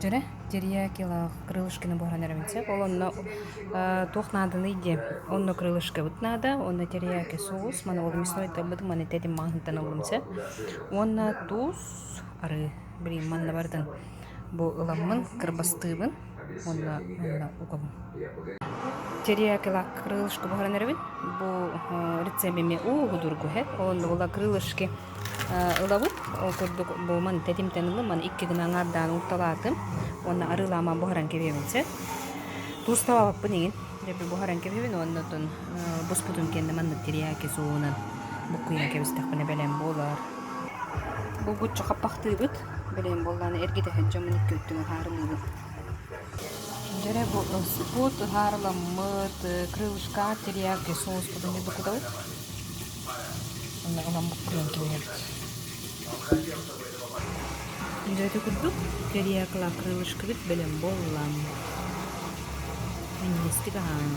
Дьэрэ, терияки-лаах крылышкины буһаран эрэбин сөп. Ол онно туох нааданый диэ. Онно крылышкабыт наада, уонна терияки соус, маны ол мясной талбытым, маны тэтим маҕаһыынтан ыллым сөп. Уонна туус, арыы. Блин, манна барытын бу ыламмын, кырбастыыбын уонна манна угабын. Терияки-лаах крылышко буһаран эрэбин. Бу рецебими уу судургу һэ. Онно була крылышки ылабыт. Ол курдук бу маны тэтимтэн ылым, маны икки гына аҥаардаан уурталаатым уонна арыылааман буһаран кэбиһэбин сөп. Туусталаабаппын иҥин. Дьэ буһаран кэбиһэбин уонна оттон буспутун кэннэ маннык терияки соуһунан буккуйан кэбистэхпинэ бэлэм буолар. Булгуччу хаппахтыыбыт. Бэлэм буоллаҕына эргитэ сылдьаммын икки өттүн ыһаарылыыбын. Дьэрэ бу ылсыбыт, ыһаарыламмыт крылышка терияки соуспутун кутабыт. Онно ылан буккуйан кэбиһэбит. Дьэ ити курдук терияки крылышкабыт бэлэм буолла. Минньигэстик аһааҥ.